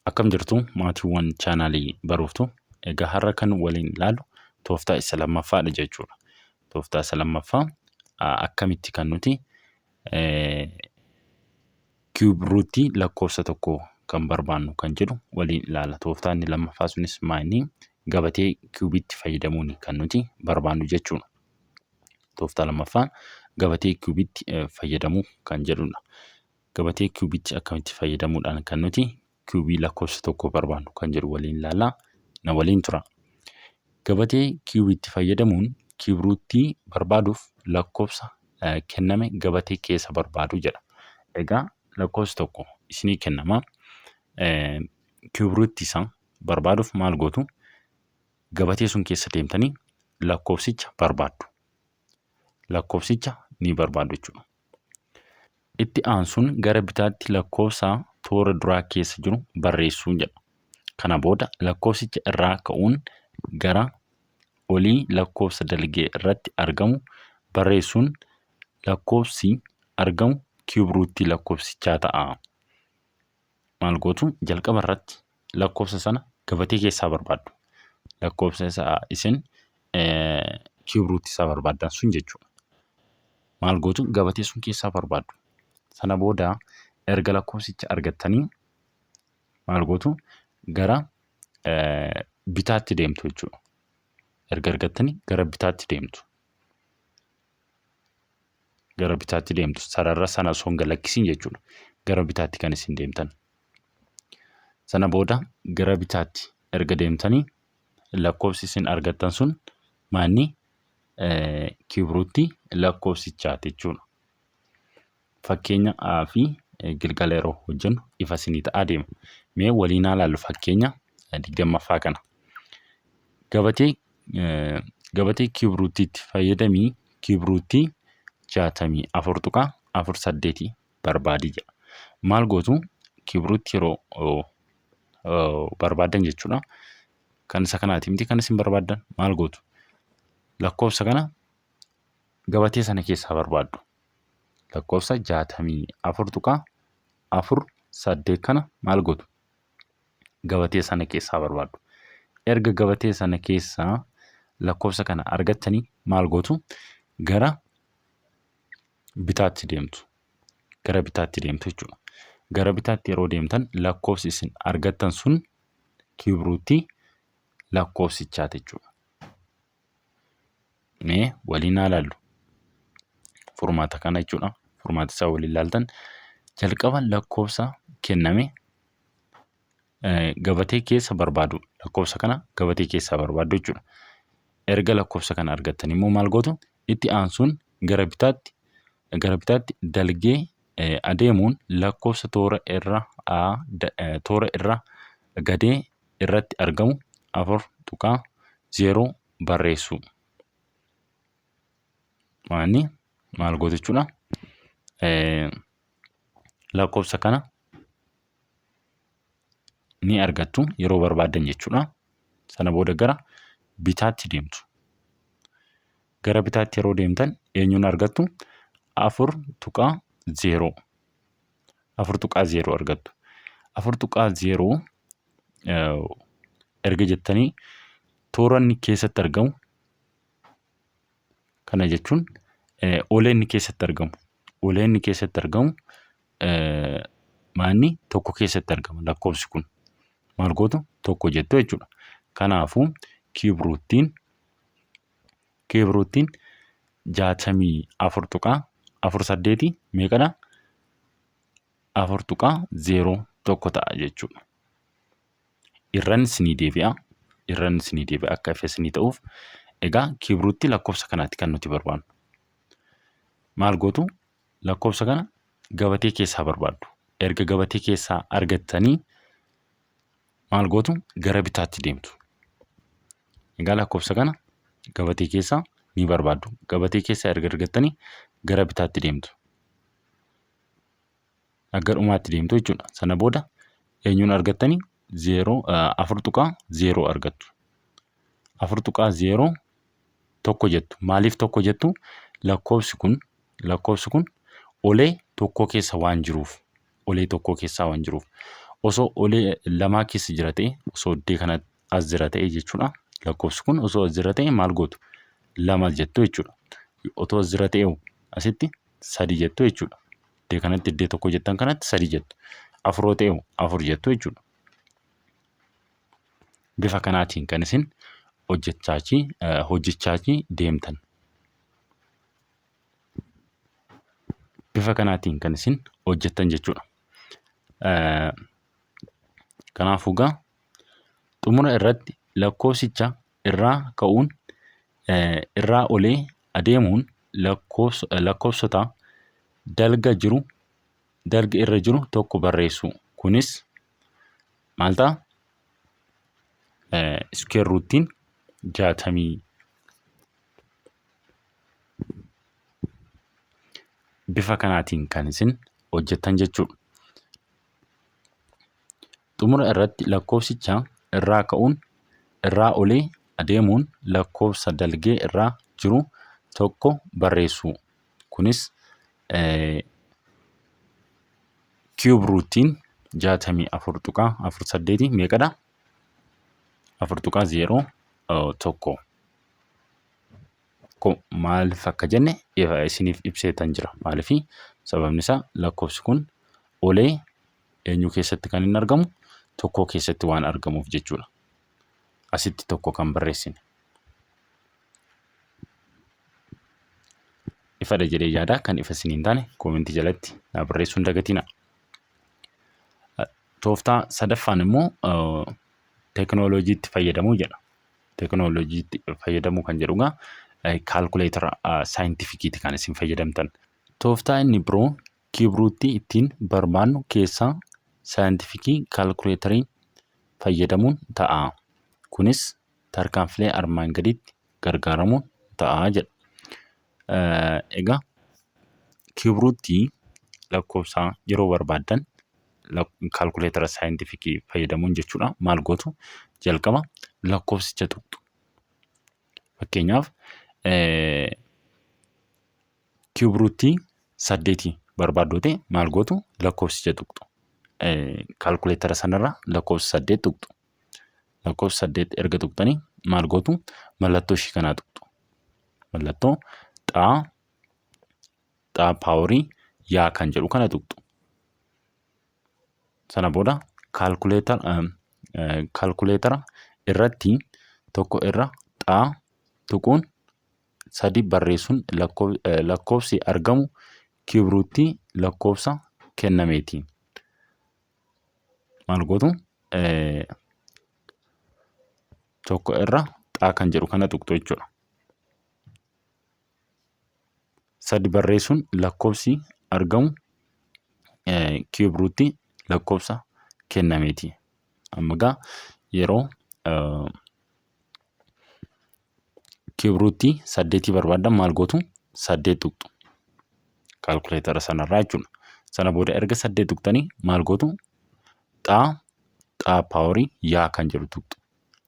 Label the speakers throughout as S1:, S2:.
S1: Akkam jirtu maatiiwwan chaanaalii Baruuftuu? Egaa har'a kan waliin ilaallu tooftaa isa lammaffaadha jechuudha. Tooftaa isa lammaffaa akkamitti kan nuti cube rootii lakkoofsa tokkoo kan barbaannu kan jedhu waliin ilaalla. Tooftaa inni lammaffaa sunis maali? Gabatee kiubiitti fayyadamuun kan nuti barbaannu jechuudha. Tooftaa lammaffaan gabatee kiubiitti fayyadamuu kan jedhudha. Gabatee kiubiitti akkamitti fayyadamuudhaan kan nuti kiubii lakkoofsa tokko barbaannu kan jedhu waliin ilaallaa. Na waliin tura. Gabatee kiubiitti fayyadamuun cube rootii barbaaduuf lakkoofsa kenname gabatee keessa barbaadu jedha. Egaa lakkoofsi tokko isinii kennama. Cube rootii isaa barbaaduuf maal gootu? Gabatee sun keessa deemtanii lakkoofsicha barbaaddu. Lakkoofsicha ni barbaaddu jechuudha. Itti aansuun gara bitaatti lakkoofsa toora duraa keessa jiru barreessuu jedha. Kana booda lakkoofsicha irraa ka'uun gara olii lakkoofsa dalgee irratti argamu barreessuun lakkoofsi argamu cube rootii lakkoofsichaa ta'a. Maal gootu? Jalqaba irratti lakkoofsa sana gabatee keessaa barbaaddu. Lakkoofsa isaa isin cube rootii isaa barbaaddan sun jechuudha. Maal gootu? Gabatee sun keessaa barbaaddu. Sana booda erga lakkoofsicha argattanii maal gootu? Gara bitaatti deemtu jechuudha. Erga argattanii gara bitaatti deemtu. Gara bitaatti deemtu, sarara sana osoo hin galakkisiin jechuudha. Gara bitaatti kan isin deemtan. Sana booda gara bitaatti erga deemtanii lakkoofsi isin argattan sun maanni? Cube rootii lakkoofsichaati jechuudha. Fakkeenya fi gilgala yeroo hojjennu ifa isinii ta'aa deema. Mee waliin haa ilaallu fakkeenya 20ffaa kana. Gabatee cube rootiitti fayyadamii cube rootii 64.48 barbaadii jedha. Maal gootu? Cube rootii yeroo barbaaddan jechuudha. Kan isa kanaati miti kan isin barbaaddan, maal gootu? Lakkoofsa kana gabatee sana keessaa barbaaddu. Lakkoofsa 64.48 kana maal gootu? Gabatee sana keessaa barbaaddu. Erga gabatee sana keessaa lakkoofsa kana argattanii maal gootu? Gara bitaatti deemtu. Gara bitaatti deemtu jechuudha. Gara bitaatti yeroo deemtan lakkoofsi isin argattan sun cube rootii lakkoofsichaati jechuudha. Mee waliin haa ilaallu. Furmaata kana jechuudha. Furmaata isaa waliin ilaaltan, jalqaba lakkoofsa kenname gabatee keessa barbaadu. Lakkoofsa kana gabatee keessaa barbaaddu jechuudha. Erga lakkoofsa kana argattan immoo maal gootu? Itti aansuun gara bitaatti dalgee adeemuun lakkoofsa toora irra gadee irratti argamu 4.0 barreessuu. Maanni maal gootu jechuudha? Lakkoofsa kana ni argattu yeroo barbaaddan jechuudha. Sana booda gara bitaatti deemtu. Gara bitaatti yeroo deemtan eenyuun argattu? 4.0. 4.0 argattu. 4.0 erga jettanii toora inni keessatti argamu, kana jechuun olee inni keessatti argamu. Olee inni keessatti argamu maanni? Tokko keessatti argama lakkoofsi kun. Maal gootu? Tokko jettu jechuudha. Kanaafuu cube rootiin 64.48 meeqadha? 4.01 ta'a jechuudha. Irran isinii deebi'a. Irran isinii deebi'a akka ifa isinii ta'uuf. Egaa cube rootii lakkoofsa kanaati kan nuti barbaannu. Maal gootu? Lakkoofsa kana gabatee keessaa barbaaddu. Erga gabatee keessaa argattanii maal gootu? Gara bitaatti deemtu. Egaa lakkoofsa kana gabatee keessaa ni barbaaddu. Gabatee keessaa erga argattanii gara bitaatti deemtu. Akka dhumaatti deemtu jechuudha. Sana booda eenyuun argattanii? Zeeroo 4.0 argattu. 4.01 jettu. Maaliif tokko jettu? Lakkoofsi kun olee tokko keessa waan jiruuf. Olee tokko keessaa waan jiruuf. Osoo olee lamaa keessa jira ta'e, osoo iddoo kana as jira ta'e jechuudha. Lakkoofsi kun osoo as jira ta'e maal gootu? Lama jettu jechuudha. Otoo as jira ta'e asitti sadi jettu jechuudha. Iddoo kanatti iddoo tokko jettan kanatti sadi jettu. Afur yoo ta'e afur jettu jechuudha. Bifa kanaatiin kan isin hojjechaachi deemtan. Bifa kanaatiin kan isin hojjettan jechuudha. Kanaafuu egaa xumura irratti lakkoofsicha irraa ka'uun irraa olee adeemuun lakkoofsota dalga jiru dalga irra jiru tokko barreessuu. Kunis maal ta'a? Iskeer ruuttiin 60 bifa kanaatiin kan isin hojjettan jechuudha. Xumura irratti lakkoofsicha irraa ka'uun irraa olee adeemuun lakkoofsa dalgee irraa jiru tokko barreessuu. Kunis kiyuub ruutiin 64.48 meeqadha? 4.01. Maaliif akka jenne isiniif ibseetan jira. Maaliif sababni isaa lakkoofsi kun olee eenyu keessatti kan inni argamu tokko keessatti waan argamuuf jechuudha. Asitti tokko kan barreessine. Ifadha jedhee yaada kan ifa isinii hin taane koomentii jalatti naa barreessuu hin dagatinaa. Tooftaa sadaffaan immoo teekinooloojiitti fayyadamuu jedha. Teekinooloojiitti fayyadamuu kan jedhu egaa kaalkuleetara saayintifikiiti kan isin fayyadamtan. Tooftaa inni biroo kiibruutti ittiin barbaannu keessaa saayintifikii kaalkuleetarii fayyadamuun ta'a. Kunis tarkaanfilee armaan gadiitti gargaaramuun ta'a jedha. Egaa kiibruutti lakkoofsa yeroo barbaaddan kaalkuleetara saayintifikii fayyadamuun jechuudha. Maal gootu? Jalqaba lakkoofsicha tuqxu. Fakkeenyaaf kiibruutti saddeeti barbaaddu ta'e maal gootu? Lakkoofsicha tuqxu. Kaalkuleetara sanarra lakkoofsa saddeet tuqxu. Lakkoofsa saddeet erga tuqxanii maal gootu? Mallattoo ishii kanaa tuqxu. Mallattoo xaa xaa paaworii yaa kan jedhu kana tuqxu. Sana booda kaalkuleetara irratti tokko irra xaa tuquun sadi barreessuun lakkoofsi argamu kiibruutti lakkoofsa kennameeti. Maal gootu? Tokko irra xaa kan jedhu kana tuqxu jechuudha. Sadi barreessuun lakkoofsi argamu kiibruutti lakkoofsa kennameeti. Amma egaa yeroo kiibruutti saddeetii barbaaddan maal gootu? Saddeet tuqxu. Kaalkuleetara sanarraa jechuudha. Sana booda erga saddeet tuqxanii maal gootu? Xaa xaa paaworii yaa kan jedhu tuqxu.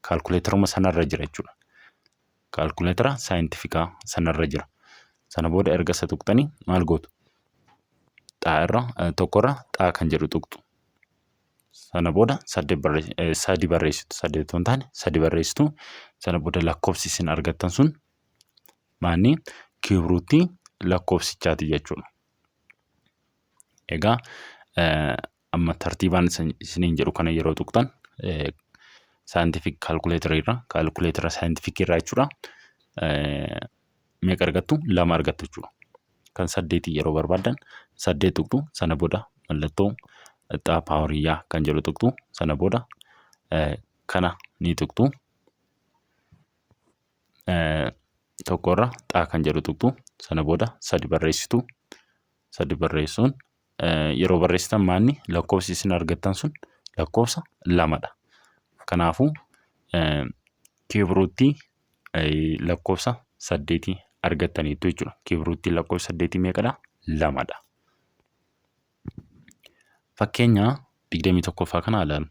S1: Kaalkuleetaruma sanarra jira jechuudha. Kaalkuleetara saayintifikaa sanarra jira. Sana booda erga isa tuqxanii maal gootu? Xaa irra tokkorra xaa kan jedhu tuqxu. Sana booda saddeet sadi barreessitu. Saddeet otoo hin taane sadi barreessitu. Sana booda lakkoofsi isin argattan sun maanni kiibruutti lakkoofsichaati jechuudha. Egaa amma tartiibaan isiniin jedhu kana yeroo tuqxan scientific calculator irra calculator scientific irraa jechuudha. Meeqa argattu? Lama argattu jechuudha. Kan saddeetii yeroo barbaaddan saddeet tuqxu. Sana booda mallattoo xaa paaworii kan jedhu tuqxu. Sana booda kana ni tuqxu. Tokkorra xaa kan jedhu tuqxu. Sana booda sadi barreessitu. Sadi barreessuun yeroo barreessitan maanni lakkoofsi isin argattan sun lakkoofsa lamadha. Kanaafuu kiibruutti lakkoofsa saddeetii argattaniittu jechuudha. Kiibruutti lakkoofsa saddeetii meeqadha? Lamadha. Fakkeenya 21ffaa kana ilaalu.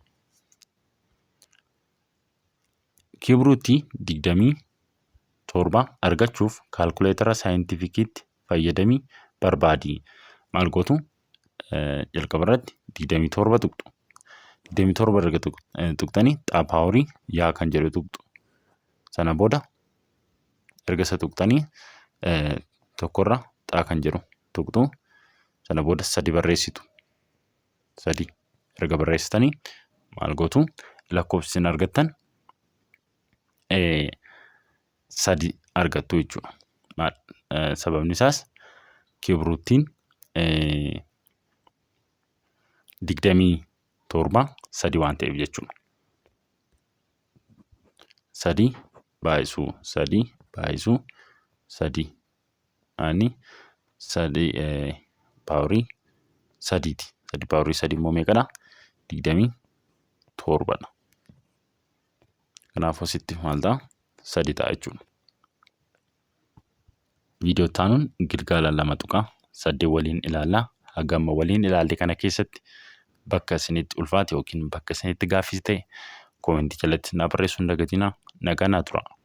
S1: Kiibruutti 27 argachuuf kaalkuleetara saayintifikiitti fayyadamii barbaadi. Maal gootu? Jalqaba irratti 27 tuqxu. 27 erga tuqxanii xaa power yaa kan jedhu tuqxu. Sana booda erga isa tuqxanii tokkorra xaa kan jedhu tuqxu. Sana booda sadi barreessitu. Sadi erga barreessitanii maal gootu? Lakkoofsi isin argattan sadi argattu jechuudha. Sababni isaas cube rootiin 27 sadi waan ta'eef jechuudha. Sadi baay'isuu sadi baay'isuu sadi ani sadi power sadiiti. Sadi power sadi immoo meeqadha? 27dha. Kanaafuu asitti maal ta'a? Sadi ta'a jechuudha. Viidiyoo itti aanuun gilgaala 2.8 waliin ilaallaa. Haga amma waliin ilaalle kana keessatti bakka isinitti ulfaate yookiin bakka isinitti gaaffii ta'e comment jalatti naa barreessuu hin dagatinaa. Nagaa naa turaa.